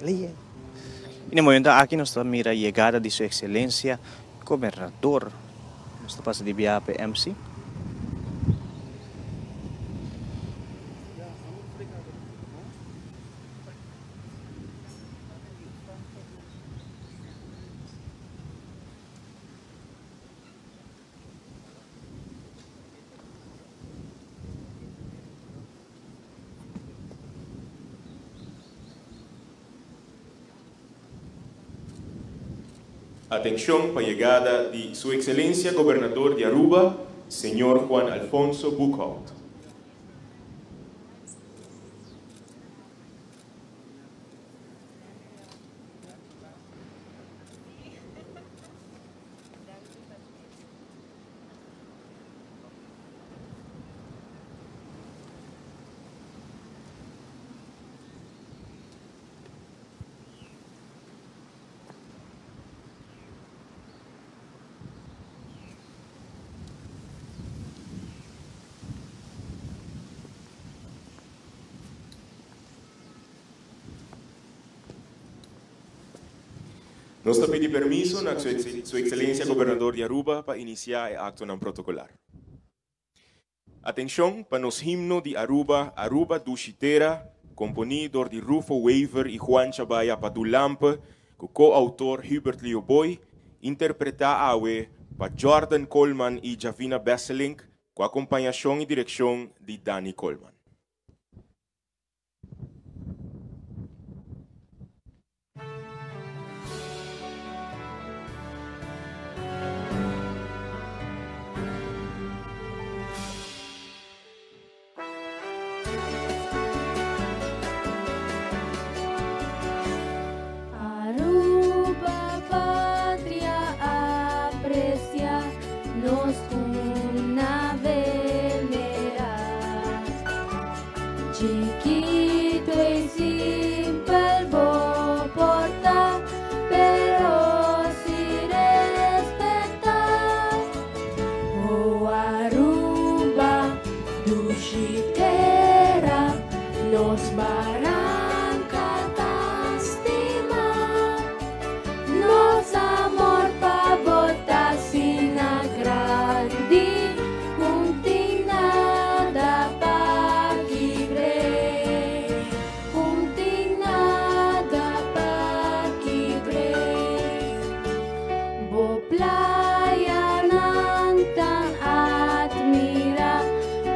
Lihe. Y na e momento aki nos ta mira yegada di su excelencia Gobernador. Nos ta pasa di biaha pa e MC. Atencion pa yegada di Su Excelencia Gobernador di Aruba, Señor Juan Alfonso Boekhoudt. Nos ta pidi permiso na Su Excelencia Gobernador di Aruba pa inicia e actonan protocolar. Atencion pa nos himno di Aruba, Aruba Dushi Tera, componi dor di Rufo Wever y Juan Chabaya Padu Lampe, cu co-autor Hubert Leo Boy, interpreta awe pa Jordan Koolman y Javina Besselink, cu acompañacion y direccion di Danny Koolman. Aruba patria aprecia nos cuna venera. Chikito y simpel bo por ta, pero si respeta. Oh Aruba, dushi tera, nos baranca tan stima. Nos amor pa bo ta asina grandi, cu n'tin nada pa kibr'e. Cu n'tin nada pa kibr'e. Bo playanan tan admira,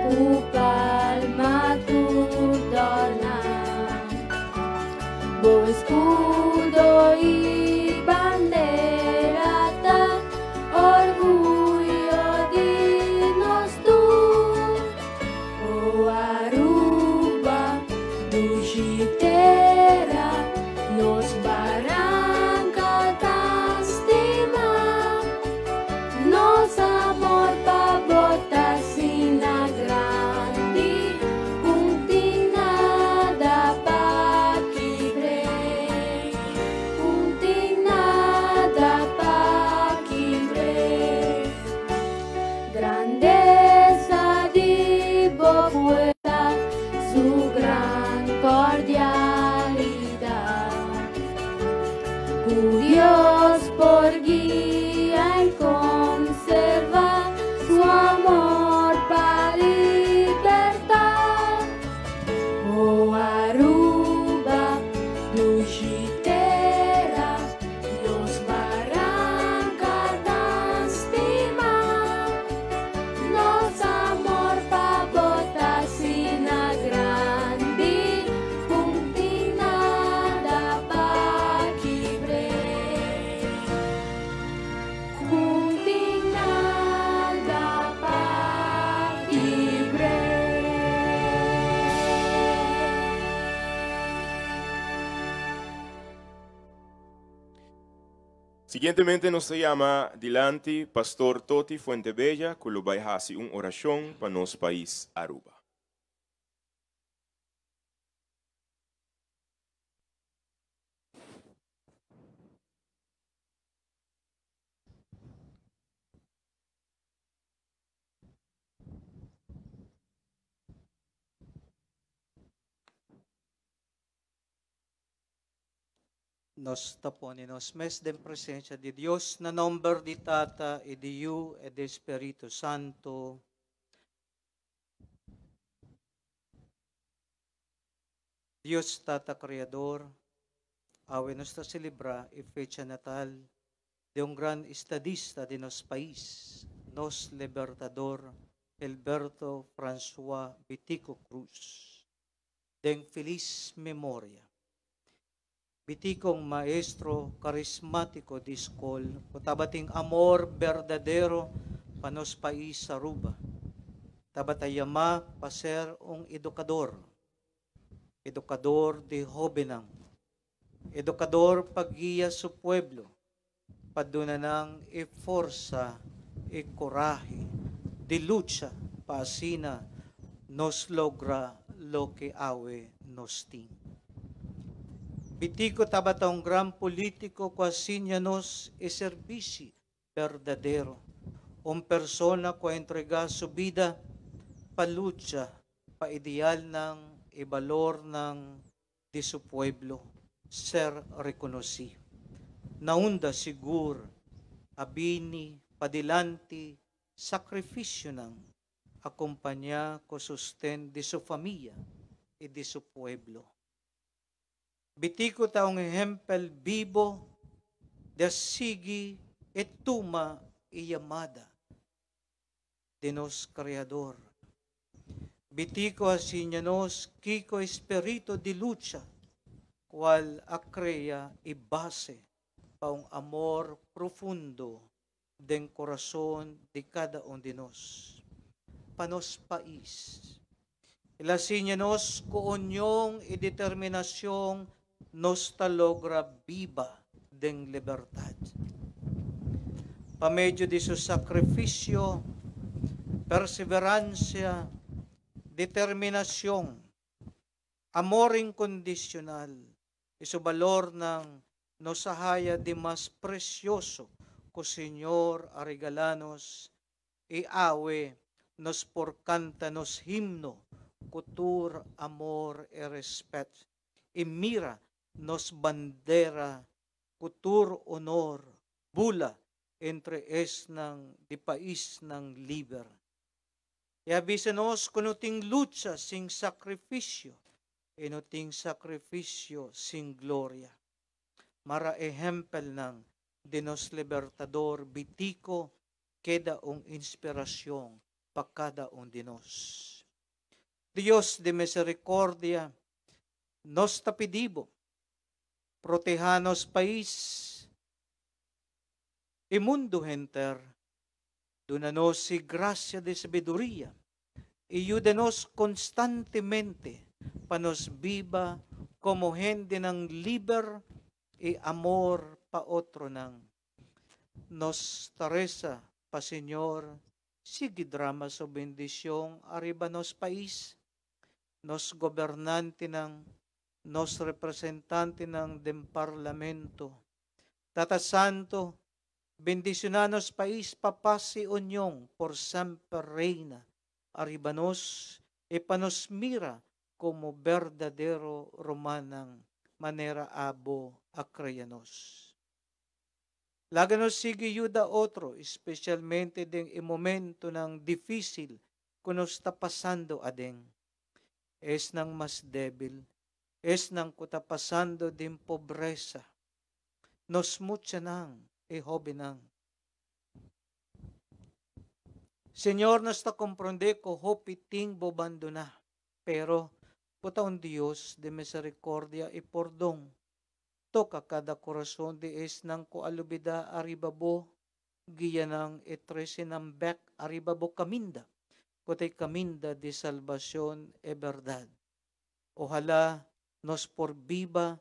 cu palma tur dorna. Bo escudo y bandera ta orguyo di nos tur. Oh Aruba, dushi tera, nos baranca tan stima. Nos amor pa bo ta asina grandi, cu n'tin nada pa kibr'e. Cu n'tin nada pa kibr'e. Grandeza di bo pueblo, su gran cordialidad. Cu Dios por guia y conserva su amor pa libertad. Oh Aruba, dushi tera, nos baranca tan stima. Nos amor pa bo ta asina grandi, cu n'tin nada pa kibr'e. Cu n'tin nada pa kibr'e. Siguientemente nos ta yama dilanti Pastor Toti Fuentebella cu lo bay haci un oracion pa nos pais Aruba. Nos ta pone nos mes den presencia di Dios na nomber di Tata y di Yu y di Spirito Santo. Dios Tata Creador, awe nos ta celebra e fecha natal di un gran estadista di nos pais, nos libertador Gilberto Francois Betico Croes. Den feliz memoria. Betico un maestro carismatico di scol, cu tabatin amor berdadero pa nos pais Aruba. Tabata yama pa ser un educador, educador di hobennan, educador pa guia su pueblo, pa duna nan e forsa y corahe di lucha pa asina nos logra loke awe nos tin. Betico tabata un gran politico cu a siña nos e servicio berdadero, un persona cu a entrega su bida pa lucha pa idealnan y balornan di su pueblo ser reconoci. Na unda sigur a bini padilanti sacrificionan acompaña cu sosten di su famia y di su pueblo. Betico ta un ehempel bibo di sigui y tuma e yamada di nos Creador. Betico a siña nos kico espirito di lucha, cual a crea e base pa un amor profundo den corazon di cada un di nos. Pa nos pais. El a siña nos cu union y determinacion nos ta logra biba den libertad. Pa medio di su sacrificio, perseverancia, determinacion, amor incondicional, y su balornan nos a haya di mas precioso cu Señor a regala nos y awe nos por canta nos himno cu tur amor y respet y mira nos bandera cu tur honor bula entre esnan di paisnan liber. Y a bisa nos cu no tin lucha sin sacrificio y no tin sacrificio sin gloria. Mara ehempelnan di nos libertador Betico keda un inspiracion pa cada un di nos. Dios di misericordia, nos ta pidi Bo, proteha nos pais y mundo henter, duna nos e gracia di sabiduria y yuda nos constantemente pa nos biba como hendenan liber y amor pa otronan. Nos ta resa pa Señor sigui drama su bendicion ariba nos pais, nos gobernantenan, nos representantenan den parlamento. Tata Santo, bendiciona nos pais pa paz y union por semper reina ariba nos y pa nos mira como berdadero rumannan manera abo a crea nos. Laga nos sigui yuda otro, especialmente den e momentonan dificil cu nos ta pasando aden. Esnan mas debil, esnan cu ta pasando den pobresa, nos muchanan y hobennan. Señor, nos ta comprende cu hopi tin bo bandona, pero bo ta un Dios di misericordia y pordon. Toca cada corazon di esnan cu a lubida ariba bo, guia nan e trece nan bek ariba bo caminda, cu ta e caminda di salbacion e berdad. Ohala nos por biba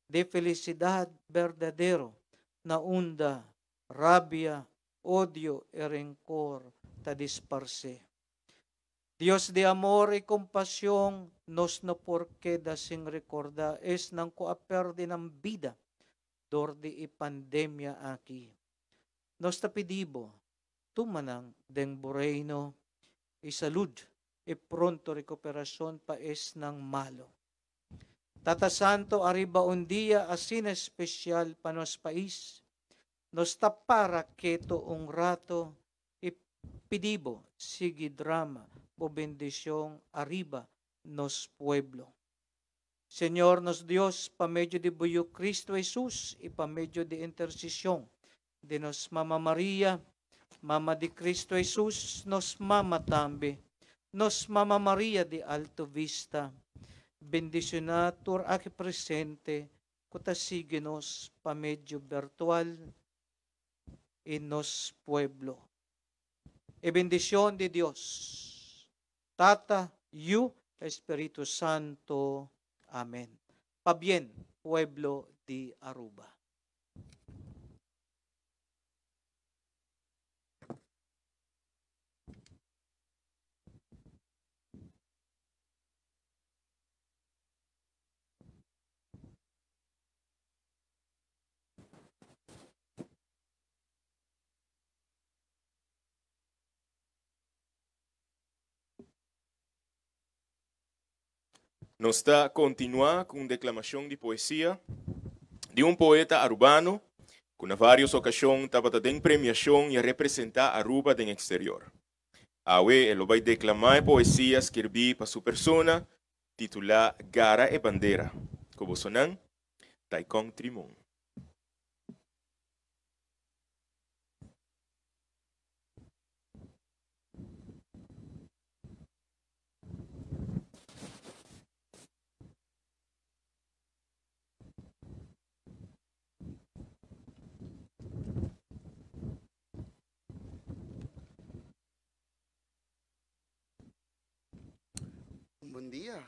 di felicidad berdadero, na unda rabia, odio e rencor ta disparce. Dios di amor y compasion, nos no por keda sin recorda esnan cu a perde nan bida door di e pandemia aki. Nos ta pidi Bo, tuma nan den Bo reino y salud y pronto recuperacion pa esnan malo. Tata Santo ariba un dia asina especial pa nos pais, nos ta para keto un rato y pidibo sigui drama bo bendicion ariba nos pueblo. Señor nos Dios, pa medio di bo Yu Cristo Jesus y pa medio di intercesion di nos Mama Maria, Mama di Cristo Jesus, nos Mama tambe, nos Mama Maria di Alto Vista, bendiciona tur aki presente cu ta sigui nos pa medio virtual y nos pueblo. E bendicion di Dios, Tata, Yu, Espiritu Santo. Amen. Pabien, pueblo di Aruba. Nos ta continua cu un declamacion di poesia di un poeta Arubano cu na varios ocasion tabata den premiacion y a representa Aruba den exterior. Awe e lo bay declama e poesia skirbi pa su persona titula Gara e Bandera. Cu bosonan, Taikon Trimon. Bon dia,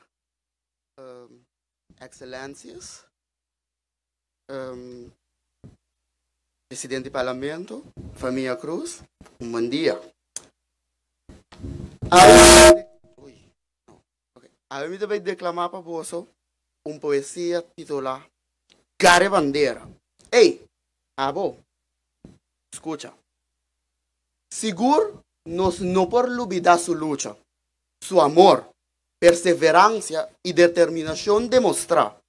Excelencias, Presidente di Parlamento, famia Cruz, un bon dia. Awe mi ta bay declama pa boso un poesia titula Gare Bandera. Ey, abo, scucha. Sigur nos no por lubida su lucha, su amor, perseverancia y determinacion demostra.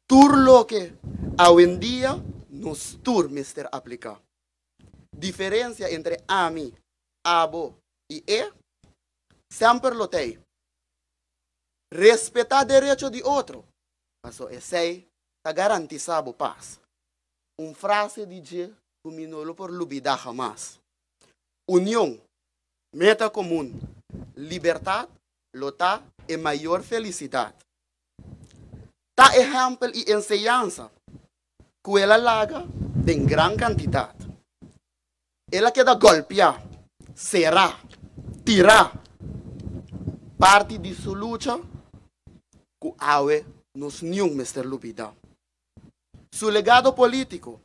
Tur loke awendia nos tur mester aplica. Diferencia entre ami, abo y e semper lo t'ey. Respeta derecho di otro, paso esey ta garantisa bo pas. Un frase di dje cu mi no lo por lubida hamas. Union, meta comun, libertad lo ta e mayor felicidad. Ta ehempel y enseñansa cu el a laga den gran cantidad. El a keda golpea, cera, tira. Parti di su lucha cu awe nos niun mester lubida. Su legado politico,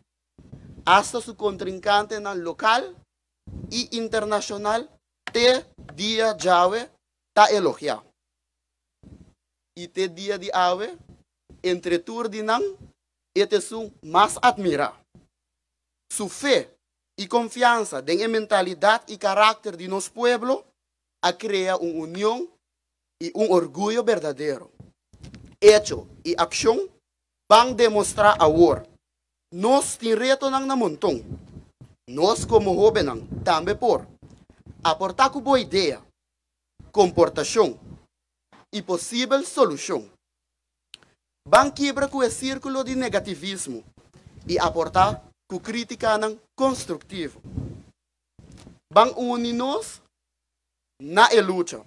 hasta su contrincantenan local y internacional te dia djawe ta elogia. Y te dia di awe, entre tur di nan, e ta esun mas admira. Su fe y confiansa den e mentalidad y caracter di nos pueblo a crea un union y un orguyo berdadero. Hecho y accion ban demostra awor. Nos tin retonan na monton. Nos como hobennan tambe por aporta cu bo idea, comportacion y posibel solucion. Ban kibra ku e sírkulo di negativismo i aportá ku krítikanan konstruktivo. Ban uni nos na e lucha.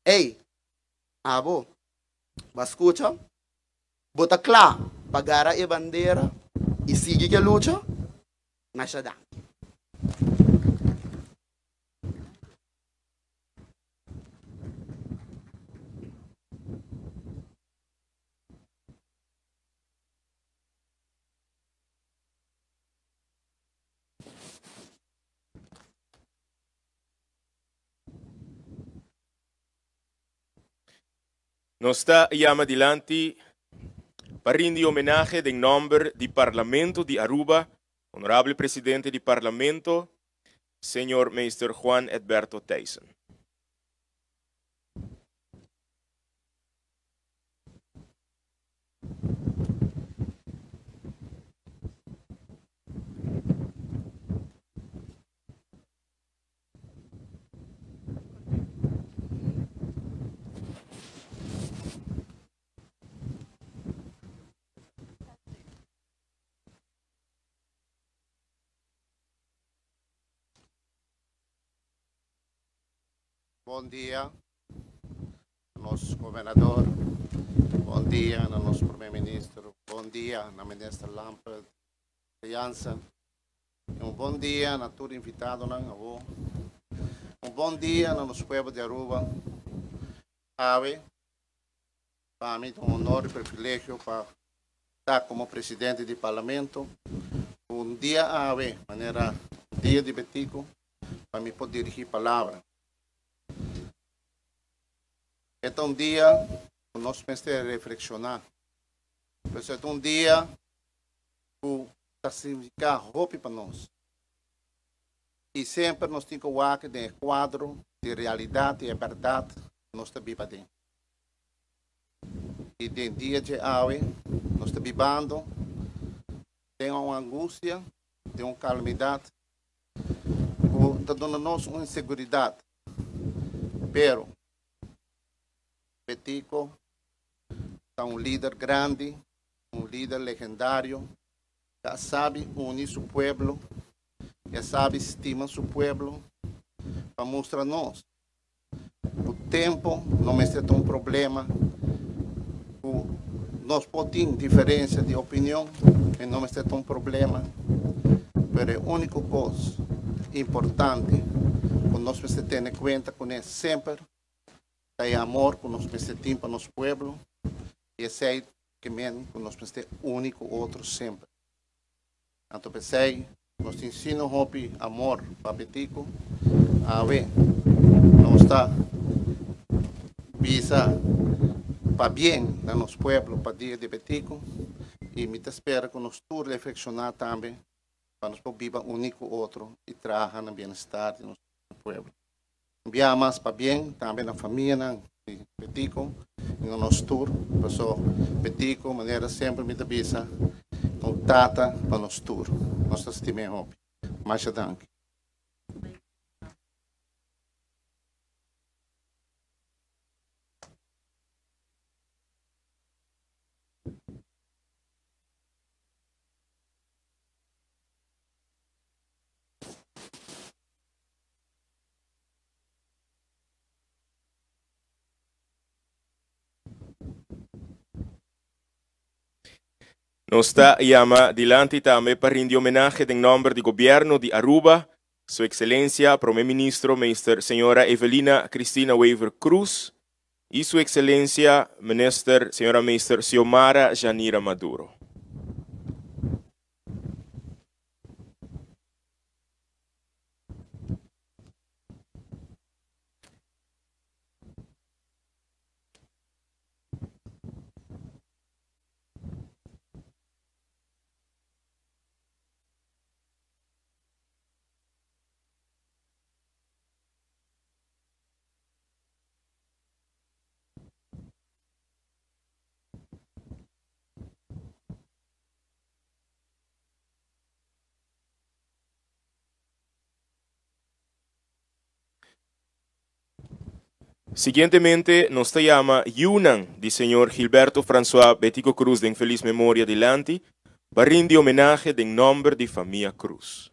Ey, abo, bo a skucha? Bo ta kla pa gara e bandera i sigui ku e lucha? Masha danki. Nos ta yama dilanti pa rindi homenahe den nomber di Parlamento di Aruba, Honorable Presidente di Parlamento, Señor Meester Juan Edberto Thijssen. Bon dia na nos gobernador, bon dia na nos prome minister, bon dia na minister Lampert Jansen y un bon dia na tur invitadonan awo. Un bon dia na nos pueblo di Aruba. Awe pa mi ta un honor y privilegio pa ta como presidente di Parlamento. Un dia awe manera dia di Betico pa mi por dirigi palabra. E ta un dia ku nos mester reflekshoná. Pues e ta un dia ku ta signifiká hopi pa nos. I semper nos tin ku wak den e kuadro di realidat i e bèrdat ku nos ta biba aden. I den dia dje awe nos ta bibando den un angustia, den un kalamidat ku ta duna nos un inseguridat. Pero Betico ta un lider grandi, un lider legendario, ku a sabi uni su pueblo, i a sabi stima su pueblo pa mustra nos ku tempu no mester ta un problema, ku nos por tin diferensia di opinion, e no mester ta un problema, pero e úniko kos importante ku nos mester tene kuenta kuné semper ta e amor ku nos mester tin pa nos pueblo i esei ke men ku nos mester uni ku otro semper. Anto p'esei nos tin sino hopi amor pa Betico. Awe nos ta bisa pabien na nos pueblo pa dia di Betico y mi ta spera cu nos tur reflexiona tambe pa nos por biba uni cu otro y traha na bienestar di nos pueblo. Un biaha mas pabien tambe na famianan di Betico y na nos tur, paso Betico manera semper mi ta bisa ta un tata pa nos tur. Nos ta stim'é hopi. Masha danki. Nos ta yama dilanti tambe pa rindi homenahe den nomber di Gobierno di Aruba, Su Excelencia Prome Ministro Meester Señora Evelina Cristina Wever Croes y Su Excelencia Minister Señora Meester Xiomara Janira Maduro. Siguientemente nos ta yama yiunan di señor Gilberto Francois Betico Croes den feliz memoria dilanti pa rindi homenahe den nomber di famia Croes.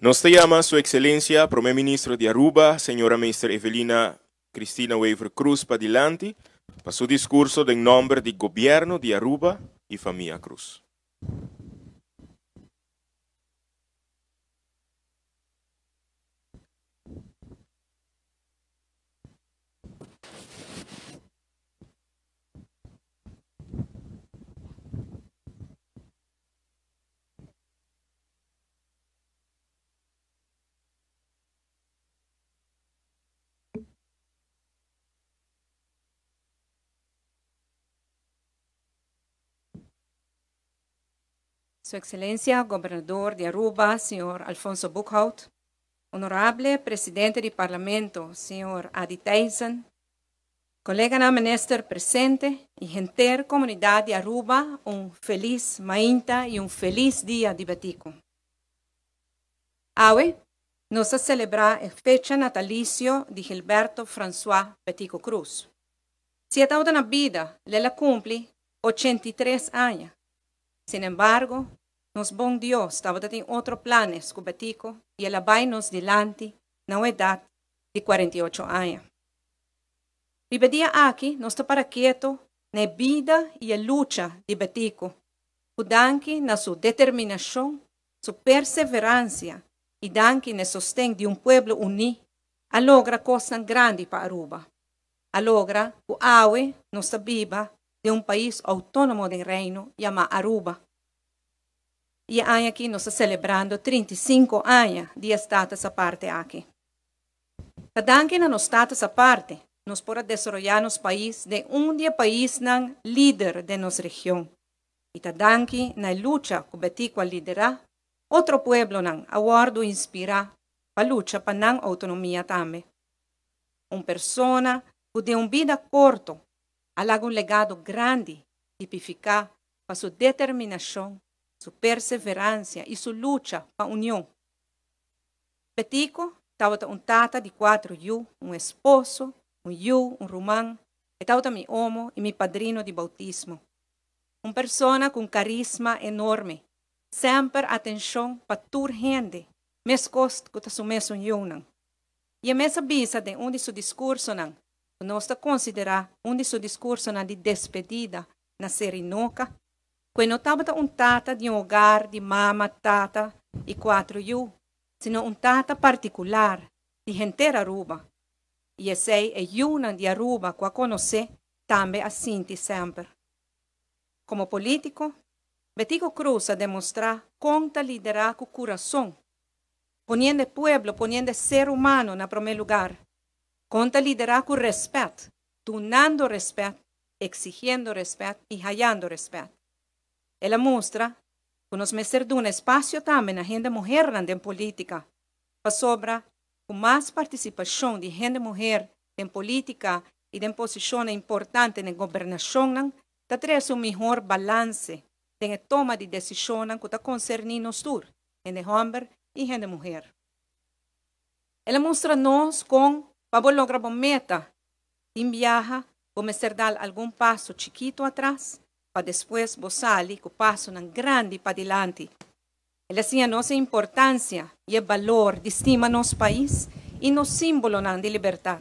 Nos ta yama Su Excelencia Prome Ministro di Aruba, Señora Meester Evelina Cristina Wever Croes padilanti pa su discurso den nomber di Gobierno di Aruba y famia Croes. Su Excelencia, Gobernador di Aruba, señor Alfonso Boekhoudt, Honorable Presidente di Parlamento, señor Adi Thijssen, coleganan minister presente y henter comunidad di Aruba, un feliz mainta y un feliz dia di Betico. Awe, nos ta celebra e fecha natalicio di Gilberto François Betico Croes. Si e tabata na bida, lo el a cumpli 83 aña. Sin embargo, nos bon Dios tabatin otro planes cu Betico y el a bay nos dilanti na edad di 48 aña. Riba e dia aki, nos ta para keto na bida y lucha di Betico, cu danki na su determinacion, su perseverancia y danki na sosten di un pueblo uni, a logra cos grandi pa Aruba. A logra cu awe nos ta biba den un pais autonomo di Reino, yama Aruba. Y aki nos ta celebrando 35 aña di status aparte aki. Danki na nos status aparte, nos por desaroya nos pais den un di e paisnan lider di nos region. Y ta danki na lucha cu Betico a lidera, otro pueblonan a wordo inspira pa lucha pa nan autonomia tambe. Un persona cu den un bida corto a laga un legado grandi, tipifica pa su determinacion, su perseverancia y su lucha pa union. Betico tabata un tata di cuater yiu, un esposo, un yiu, un ruman, y tabata mi omo y mi padrino di bautismo. Un persona cu carisma enorme, semper atencion pa tur hende, mescos cu su mesun yiunan. Y e mes a bisa den un di su discursonan, nos ta considera un di su discursonan di despedida na Ser'i Noca, cu e no tabata un tata di un hogar di mama, tata y cuater yiu, sino un tata particular di henter Aruba. Y esey e yiunan di Aruba cu a conoce tambe a sinti semper. Como politico, Betico Croes a demostra con ta lidera cu curason, poniendo pueblo, poniendo ser humano na prome lugar. Con ta lidera cu respet, dunando respet, exigiendo respet y hayando respet. El a mustra cu nos mester duna espacio tambe na hende muher den politica, pasobra cu mas participacion di hende muher den politica y den posicion importante den gobernacion, ta trece un miho balance den toma di decision cu ta concerni nos tur, hende homber y hende muher. El a mustra nos con pa logra bo meta, tin biaha, bo mester dal algun paso chikito atras, pa despues bo sali cu pasonan grandi padilanti. El a siña nos importancia y e balor di stima nos pais y nos simbolo di libertad,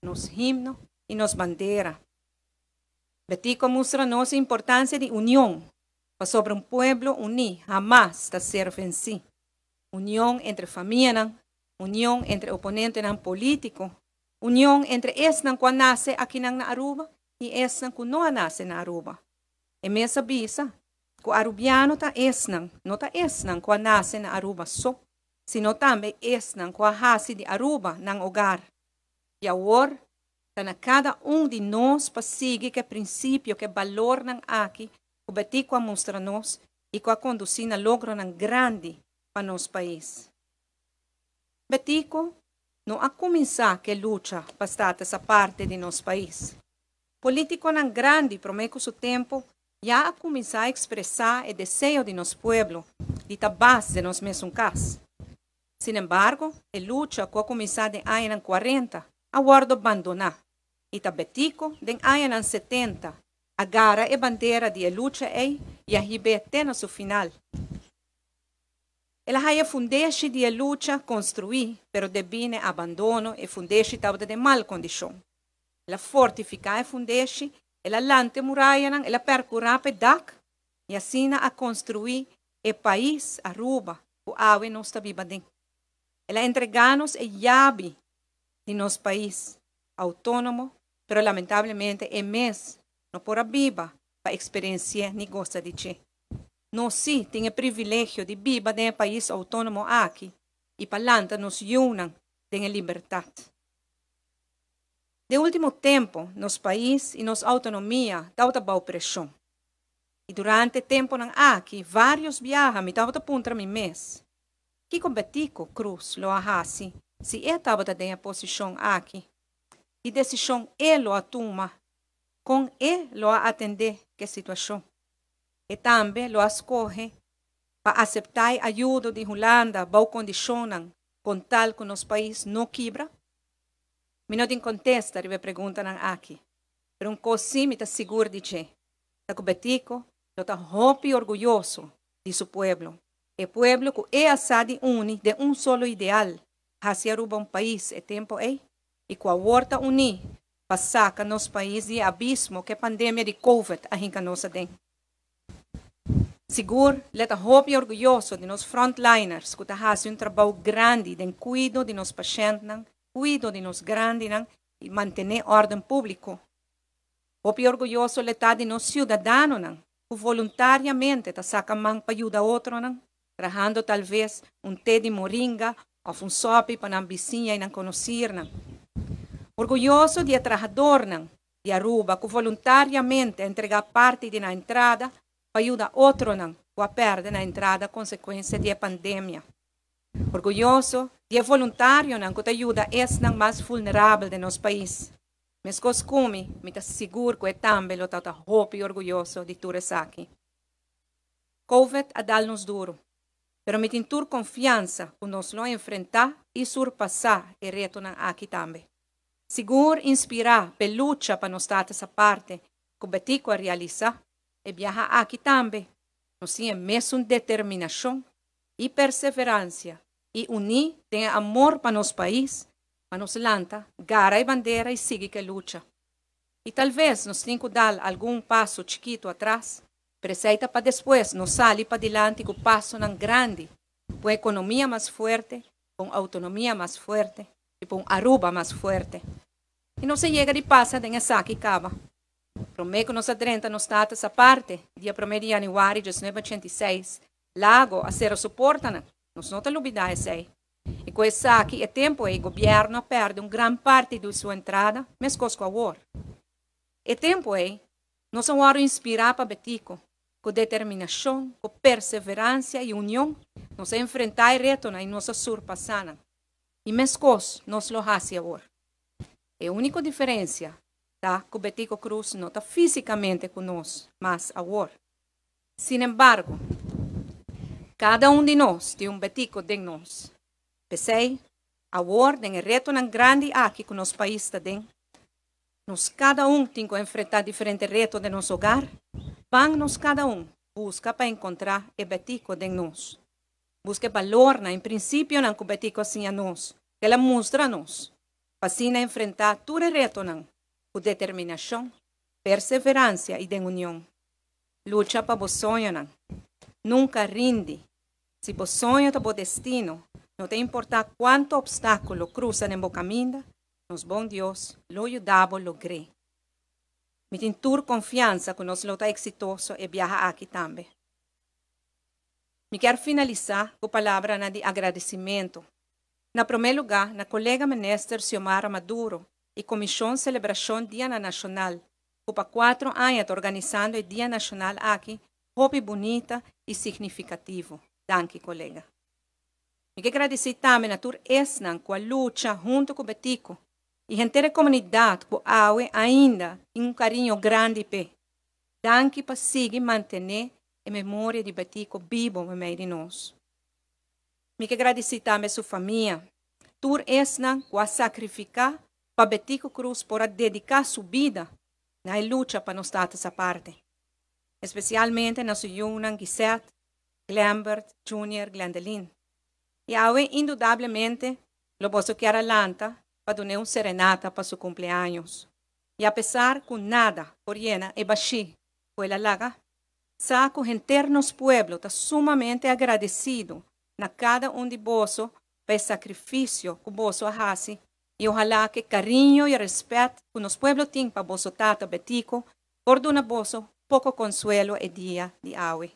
nos himno y nos bandera. Betico a mustra nos importancia di union, pasobra un pueblo uni hamas ta ser venci. Union entre famia, union entre oponentenan politico, union entre esnan cu a nace aki na Aruba y esnan cu no a nace na Aruba. E mes a bisa, cu arubiano ta esnan, no ta esnan cu a nace na Aruba so, sino tambe esnan cu a haci di Aruba nan hogar. Y awor, ta na cada un di nos pa sigui e principio, e balornan aki, cu Betico a mustra nos y cu a conduci na logronan grandi pa nos pais. Betico no a cuminsa cu e lucha pa status aparte di nos pais. Politiconan grandi, prome cu su tempo, ya a cuminsa expresa e deseo di nos pueblo di ta baas di nos mesun cas. Sin embargo, e lucha cu a cuminsa den aña 40 a wordo abandona. Y ta Betico, den aña 70, a gara e bandera di lucha ey y a hib'e te na su final. El a haya fundeshi di lucha construi, pero debi na abandono e fundeshi tabata den mal condicion. El a fortifica e fundeshi, el a lanta muraya, el a percura pa dak, y asina a construi e pais Aruba, cu awe nos ta biba aden. El a entrega nos e yabi di nos pais autonomo, pero lamentablemente e mes no por a biba pa experiencia ni gosa di dje. Nos si tin e privilegio di biba den e pais autonomo aki y pa lanta nos yiunan den libertad. Den ultimo tempo, nos pais y nos autonomia ta bou presion. I durante e tempunan aki, vários biaha mi tabata puntra mi mes, Kiko Betico Croes lo a hasi si e tabata den e posishon aki? Ki desishon e lo a tuma? Kon e lo a atendé ku e situashon? E tambe lo a skohe pa aseptá e ayudo di Hulanda bou kondishonnan kon tal ku nos pais no kibra? Mi no tin kontesta riba e preguntanan aki, pero un kos sí mi ta sigur di dje, ta ku Betico lo ta hopi orguyoso di su pueblo, e pueblo ku e a sa di uni den un solo ideal, hasi Aruba un pais e tempo ei i ku awor ta uní pa saka nos pais di e abismo ku e pandemia di Covid a hinka nos aden. Sigur le ta hopi orguyoso di nos frontliners ku ta hasi un trabou grandi den kuido di nos pashèntnan, kuido di nos grandinan i mantené órden públiko. Hopi orguyoso le ta di nos siudadanonan ku voluntariamente ta saka man pa yuda otronan, trahando talves un te di moringa òf un sòpi pa nan bisiña i nan konosirnan. Orguyoso di e trahadornan di Aruba ku voluntariamente a entregá parti di nan entrada pa yuda otronan ku a pèrdè nan entrada konsekuensia di e pandemia. Orguyoso di e voluntarionan ku ta yuda esnan mas vulnerabel den nos pais. Meskos ku mi, mi ta sigur ku e tambe lo tabata hopi orguyoso di tur esaki. Covid a dal nos duru, pero mi tin tur konfiansa ku nos lo enfrentá i surpasá e retonan aki tambe. Sigur inspirá p'e lucha pa nos Status Aparte ku Betico a realisá, e biaha aki tambe nos tin e mesun determinashon i perseveransia i uní den e amor pa nos pais pa nos lanta, gara e bandera i sigui ku e lucha. I talves nos tin ku dal algun paso chikitu atras, pero esei ta pa despues nos sali padilanti ku pasonan grandi pa un ekonomia mas fuerte, pa un outonomia mas fuerte i pa un Aruba mas fuerte. I nos a yega di pasa den esaki kaba. Promé ku nos a drenta nos status aparte, dia promé di yanüari 1986, Lago a sera su portanan. Nos no ta lubidá esei. I ku esaki e tempu ei gobièrnu a pèrdè un gran parti di su entrada, meskos ku awor. E tempu ei nos a wòrdu inspirá pa Betico. Ku determinashon, ku perseveransia i union, nos a enfrentá e retonan i nos a surpasá nan. I meskos nos lo hasi awor. E úniko diferensia ta ku Betico Croes no ta físikamente ku nos mas awor. Sinembargo, kada un di nos tin un Betico den nos. P'esei, awor den e retonan grandi aki ku nos pais ta den, nos kada un tin ku enfrentá diferente reto den nos hogar, ban nos kada un buska pa enkontrá e Betico den nos. Buska e balornan i prinsipionan ku Betico a siña nos, ku el a mustra nos, pa asina enfrentá tur e retonan ku determinashon, perseveransia i den union. Lucha pa bo soñonan. Nunka rindi. Si bo soño ta bo destino, no ta importá kuantu opstákulo krusa den bo kaminda, nos bon Dios lo yuda bo logr'é. Mi tin tur konfiansa ku nos lo ta eksitoso e biaha aki tambe. Mi kier finalisá ku palabranan di agradesimentu. Na promé lugá na kolega Minister Xiomara Maduro i Komishon Selebrashon Dianan Nashonal ku pa kuatro aña ta organisando e Dia Nashonal aki hopi bunita i signifikativo. Danki kolega. Mi ke gradisí tambe na tur esnan ku a lucha huntu ku Betico i henter e komunidat ku awe ainda tin un kariño grandi p'e. Danki pa sigui mantené e memoria di Betico bibo meimei di nos. Mi ke gradisí tambe su famia, tur esnan ku a sakrifiká pa Betico Croes por a dediká su bida na e lucha pa nos Status Aparte. Espesialmente na su yunan Gisette, Glembert, Junior, Glendeline. I awe indudablemente lo boso kier a lanta pa dun'é un serenata pa su kumpleaños. I apesar ku nada por yena e bashí ku el a laga, Sa ku henter nos pueblo ta sumamente agradesido na kada un di boso pa e sakrifisio ku boso a hasi i ohalá ku e kariño i rèspèt ku nos pueblo tin pa boso tata Betico por duna boso poko konsuelo e dia di awe.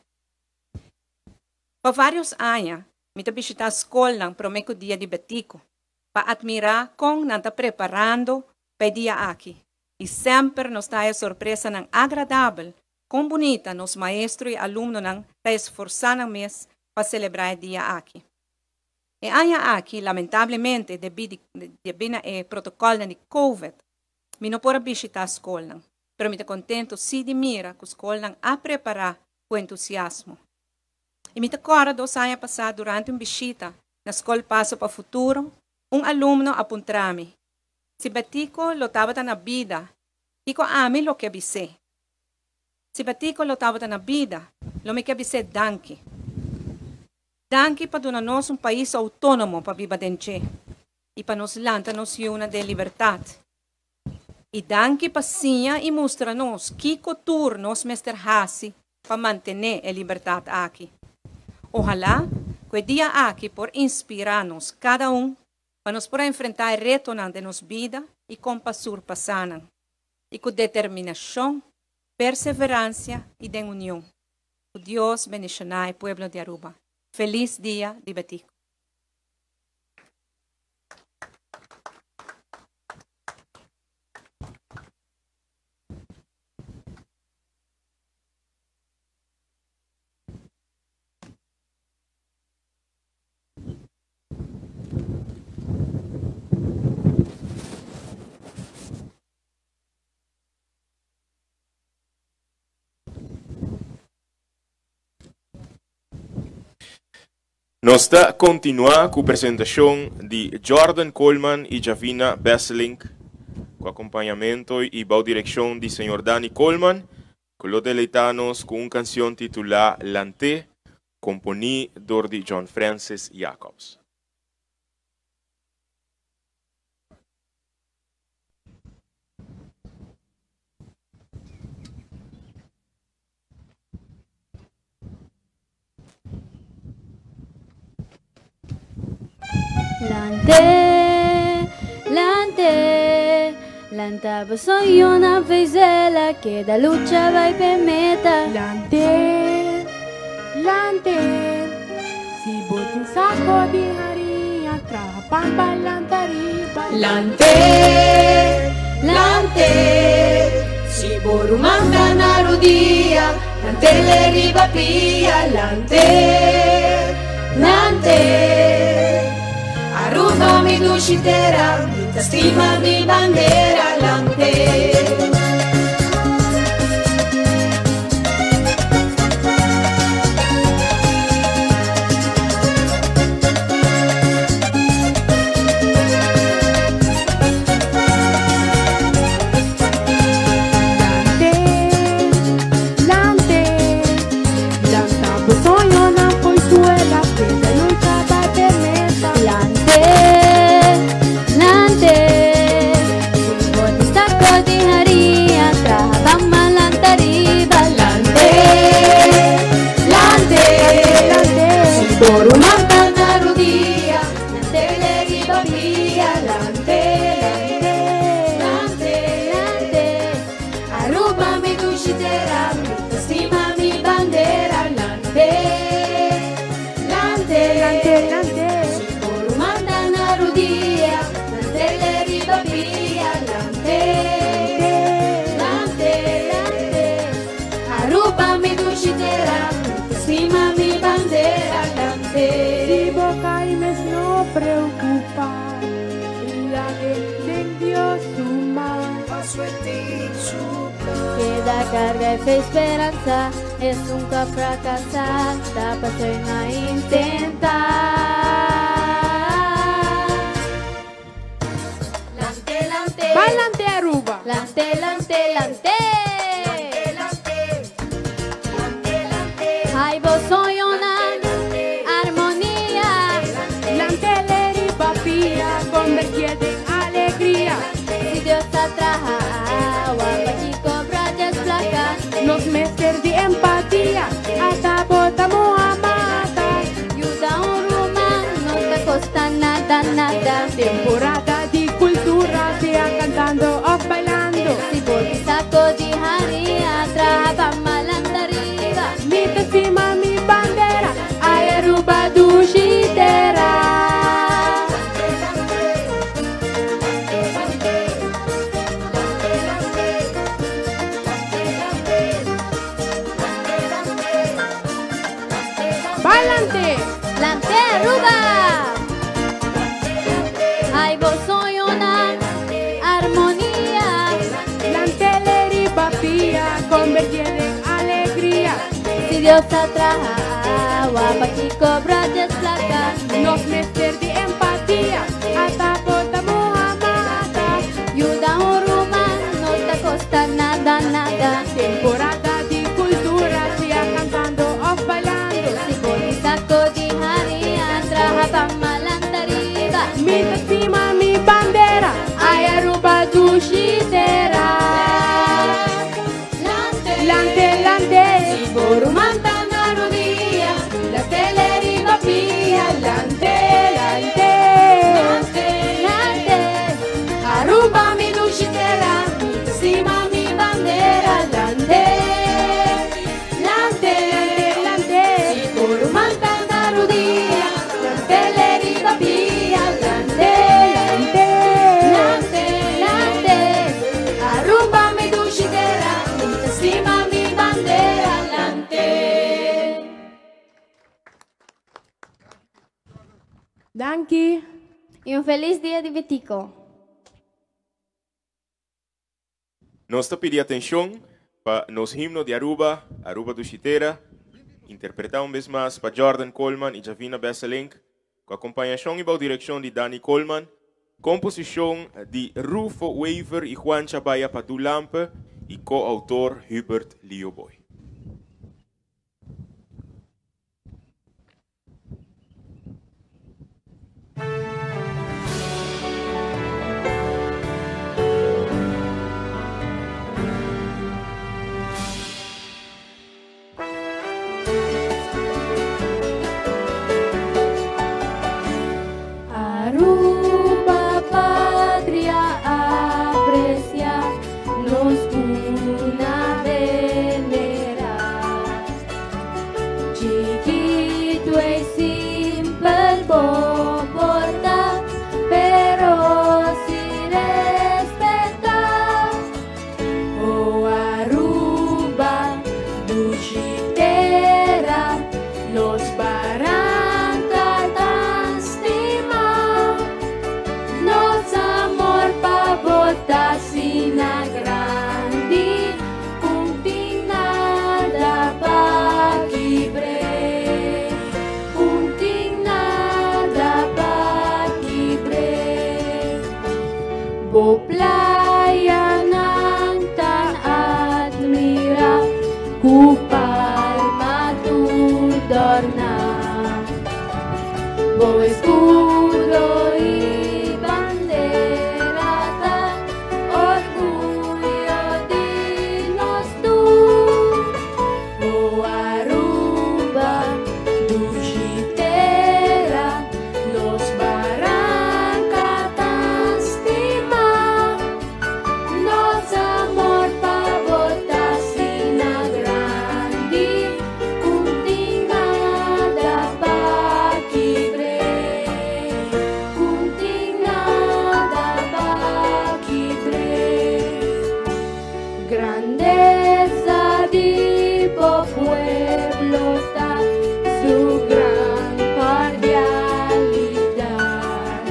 Pa vários aña mi ta bishitá skolnan promé ku dia di Betico pa atmirá kon nan ta preparando pa e dia aki i semper nos ta haya sorpresanan agradabel. Kon bunita nos maestro i alumnonan ta esforsá nan mes pa selebrá e dia aki. E aña aki, lamentablemente, debí di debí na e protokòlnan di Covid, mi no por a bishitá skolnan, pero mi ta kontentu sí di mira ku skolnan a prepará ku entusiasmo. I mi ta kòrda dos aña pasá durante un bishita na Skol Paso pa Futuro, un alumno a puntra mi, Si Betico lo tabata na bida, kiko ami lo ke bis'é? Si Betico lo tabata na bida, lo mi ke bis'é danki. Danki pa duna nos un pais outónomo pa biba den dje i pa nos lanta nos yunan den libertat. I danki pa siña i mustra nos kiko tur nos mester hasi pa mantené e libertat aki. Ohalá ku e dia aki por inspirá nos kada un pa nos por a enfrentá e retonan den nos bida i kon pa surpasá nan, i ku determinashon, perseveransia i den union. Ku Dios bendishoná e pueblo di Aruba. Felis Dia di Betico. Nos ta kontinuá ku presentashon di Jordan Koolman i Javina Besselink, ku akompañamento i bou direkshon di señor Dani Koolman, ku lo deleitá nos ku un kansion titulá Lanté, komponí dor di John Francis Jacobs. Lante, lante, lanta bo soñonan feizela, keda lucha bai p'e meta. Lante, lante, si bo tin sako di haria, traha pan pa lanta riba. Lante, lante, si bo ruman ta na rudia, lant'el riba pia. Lante, lante, Aruba mi dushi tera, mi ta stima mi bandera. Lante. Lante, lante, lanta bo soñonan fo'i suela, keda lucha bai p'e meta. Lante, lante, si bo tin sako di haria, traha pan pa lanta riba. Lante, lante, si bo ruman ta na rudia, lant'el riba pia. Lante, lante, lante, Aruba mi dushi tera, mi ta stima mi bandera. Lante, lante, Lante, lante, si bo ruman ta na rudia, lant'el riba pia. Lante, lante, lante, Aruba mi dushi tera, mi ta stima mi bandera. Lante. Si bo kai mes no preokupa, lag'é den Dios su man. Keda karga e fe i speransa, es nunka frakasá, ta pa soña intentá. Lante, lante, Bai lante Aruba. Lante, lante, lante. lante, lante, lante, Ai bo soñonan, armonia. Lant'é riba pia, konvertié den alegria. Si Dios a traha awa, pakiko brother plaka. Nos mester di empatia, ata bota muha mata. Yuda un ruman, no ta kosta nada, nada. Temporada di kultura, sea kantando òf bailando. Si bo tin sako di lant'é! Lant'é Aruba! Ay bo soñonan, armonia. Lant'é riba pia, convertié den alegria. Si Dios a traha awa, pakico broadjes placa? Nos mester di empatia, ata bo ta muha mata. Yuda un ruman, no ta costa nada, nada. Temporada di cultura, sea cantando of bailando. Si bo tin saco di haria, traha pan malanta riba. Mi ta stima mi bandera, ay Aruba dushi tera. Lant'é, lant'é. Si bo ruman ta na rudia, lant'é riba pia, lant'é, lant'é. Lant'é. Aruba mi dushi tera, mi ta stima mi bandera, lant'é, lant'é, lant'é. Si bo ruman ta na rudia, lant'é riba pia, lant'é, lant'é, Lant'é, lant'é. Aruba mi dushi tera, mi ta stima mi bandera, lant'é. Danki. Y un feliz dia di Betico. Nos ta pidi atencion pa nos himno di Aruba, Aruba Dushi Tera, interpreta un bes mas pa Jordan Coleman y Javina Besselink, cu acompañacion y bou direccion di Danny Coleman, composicion di Rufo Wever y Juan Chabaya Padu Lampe y co-autor Hubert Lioboy. Aruba patria aprecia, nos cuna venera. Chiquito y simple bo por ta, pero si respeta. Oh Aruba, dushi tera, nos baranca tan stima. Nos amor pa bo ta asina grandi, cu n' tin nada pa kibr'e. Cu n' tin nada pa kibr'e. Bo playanan tan admira, cu palma tur dorna. Bo escudo y bandera ta orguyo di nos tur. Oh Aruba, dushi tera, nos baranca tan stima. Nos amor pa bo ta asina grandi, cu n' tin nada pa kibr'e. Cu n' tin nada pa kibr'e. Grandeza di bo pueblo ta su gran cordialidad.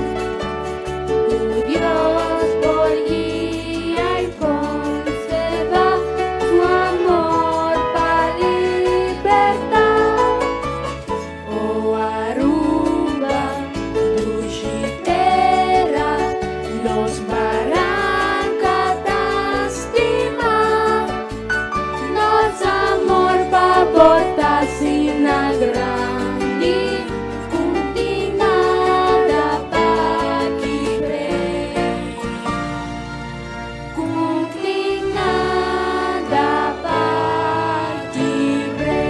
Cu Dios por guia y conserva su amor pa libertad. Oh Aruba, dushi tera, nos baranca tan stima. Nos amor pa bo ta asina grandi, cu n' tin nada pa kibr'e. Cu n' tin nada pa kibr'e.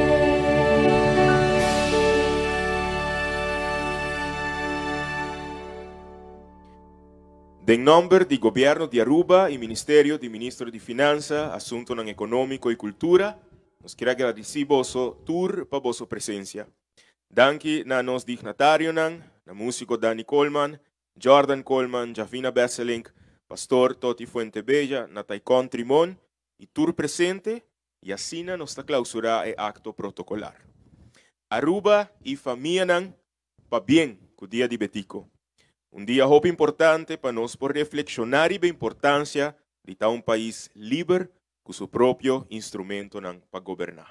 Den nomber di Gobierno di Aruba y Ministerio di Ministro di Finansa, Asuntonan Economico y Cultura, nos kier a gradici boso tur pa boso presencia. Danki na nos dignatarionan, na musico Danny Coleman, Jordan Coleman, Javina Besselink, Pastor Toti Fuentebella, na Taikon Trimon y tur presente y asina nos ta clausura e acto protocolar. Aruba y famianan pabien cu Dia di Betico. Un dia hopi importante pa nos por reflexiona riba importancia di ta un pais liber cu su propio instrumentonan pa goberna.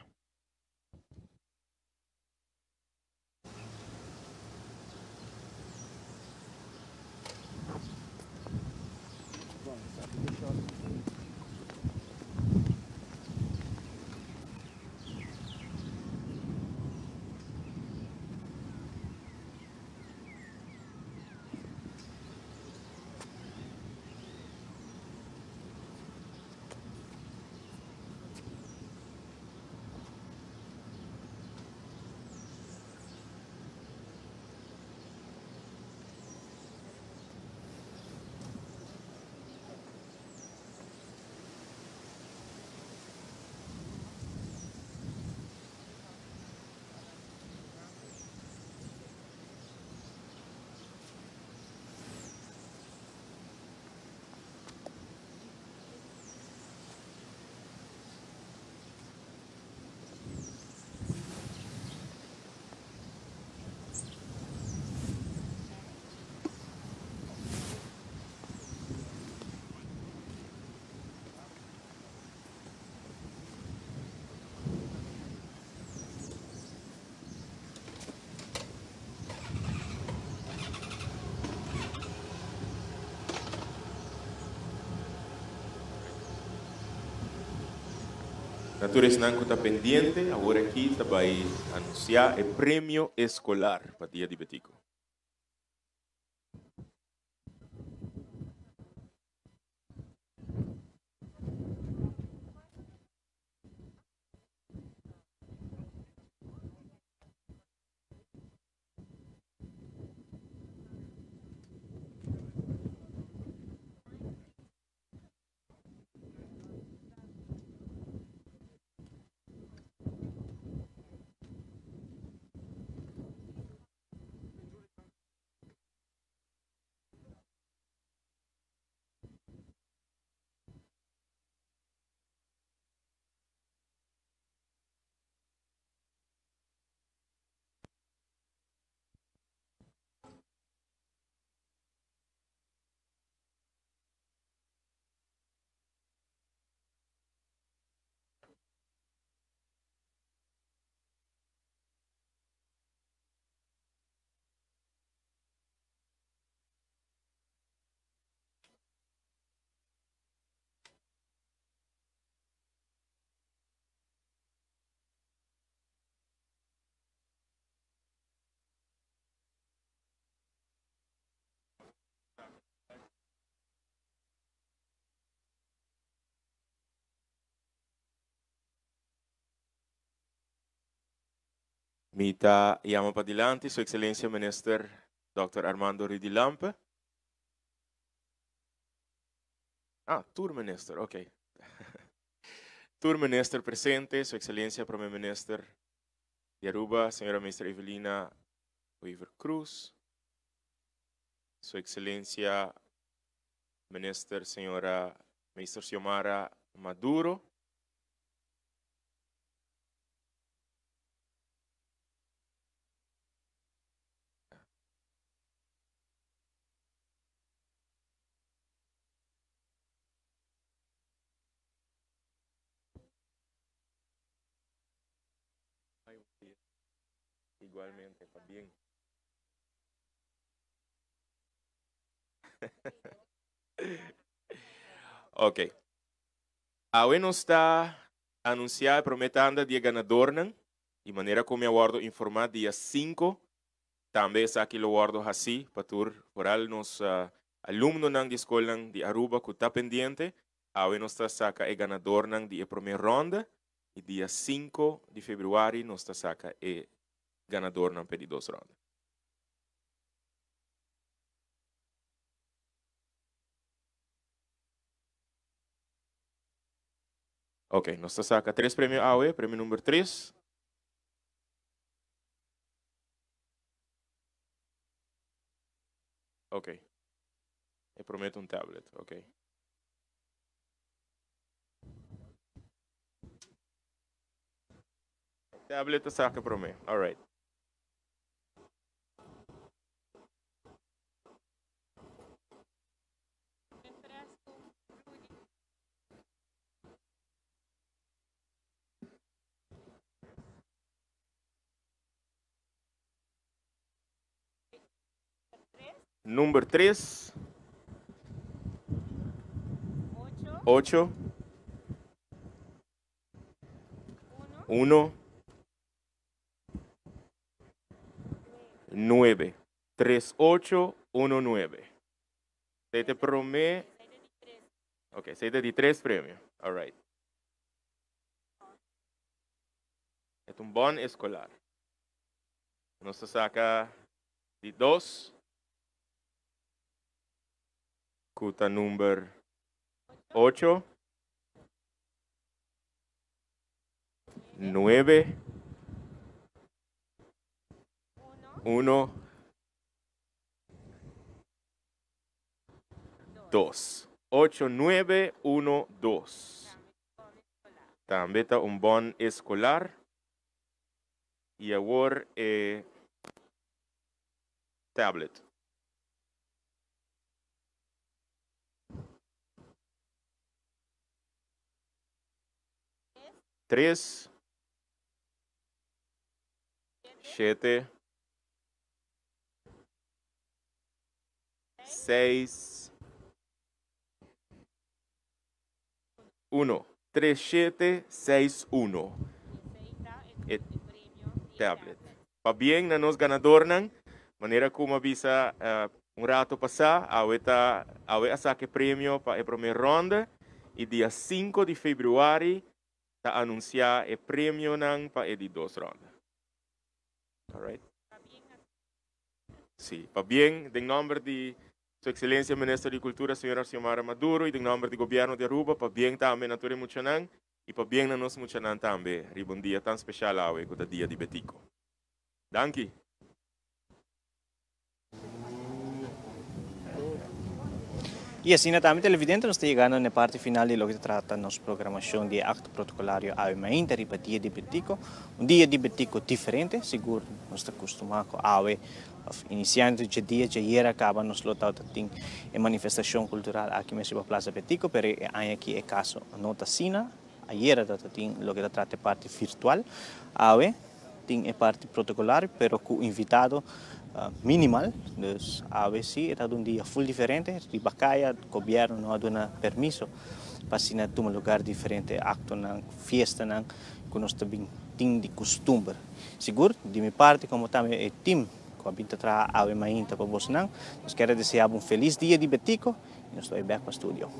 Na tur esnan ku ta pendiente, awor aki ta bai anunsiá e premio eskolar pa Dia di Betico. Mi ta yama padilanti Su Excelencia Minister Dòkter Armando Rudy Lampe. Ah, tur minister, ok. Tur minister presente, Su Excelencia Prome Minister di Aruba, Señora Minister Evelina Wever Croes, Su Excelencia Minister Señora Minister Xiomara Maduro, Igualmente, pabien. Ok. Awe nos ta anuncia e prome tanda di e ganadornan y manera cu mi a wordo informa dia cinco tambe esaki lo wordo haci pa tur vooral nos alumnonan di scolnan di Aruba cu ta pendiente. Awe nos ta saca e ganadornan di e prome ronda y dia cinco di februari nos ta saca e ganadornan p'e di dos ronda. Ok, nos ta saca tres premio awe. Premio number tres. Ok. E promete un tablet. Ok. Tablet ta saca prome. All right. Number 3. 8. 1. 9. 3, 8, 1, 9. Esey ta prome. Ok, esey ta di tres premio. All right. E ta un bon escolar. Nos ta saca di dos. Cu ta number 8. 9. 1. 2. 8, 9, 1, 2. Tambe ta un bon escolar. Y awor e tablet. 3, 7, 6, 1. 3, 7, 6, 1. E tablet. Pabien na nos ganadornan, manera cu mi a bisa un rato pasa, awe ta awe a saca e premio pa e prome ronda y dia 5 di februari ta anuncia e premionan pa e di dos ronda. Alright. Si, pabien den nomber di Su Excelencia Minister di Cultura, Señora Xiomara Maduro, y den nomber di Gobierno di Aruba, pabien tambe na tur e muchanan y pabien na nos muchanan tambe riba un dia tan special awe cu ta Dia di Betico. Danki. Y asina tambe, televidente, nos ta yegando na e parti final di loke ta trata nos programacion di e acto protocolario awe mainta riba Dia di Betico. Un dia di Betico diferente, sigur nos ta custuma cu awe of iniciando dje dia djayer a caba nos lo tawata tin e manifestacion cultural aki mes riba Plaza Betico, pero e aña aki e caso no ta asina. Ayera tawata tin loke ta trata e parti virtual, awe tin e parti protocolario pero cu invitado minimal, dus awe si e ta un dia full diferente, riba caya gobierno no a duna permiso pa asina tuma lugar diferente actonan, fiestanan cu nos ta bin tin di custumber. Sigur di mi parti como tambe e team cu a bin ta traha awe mainta pa bosonan, nos kier a desea bo un feliz dia di Betico y nos ta bay bek pa studio.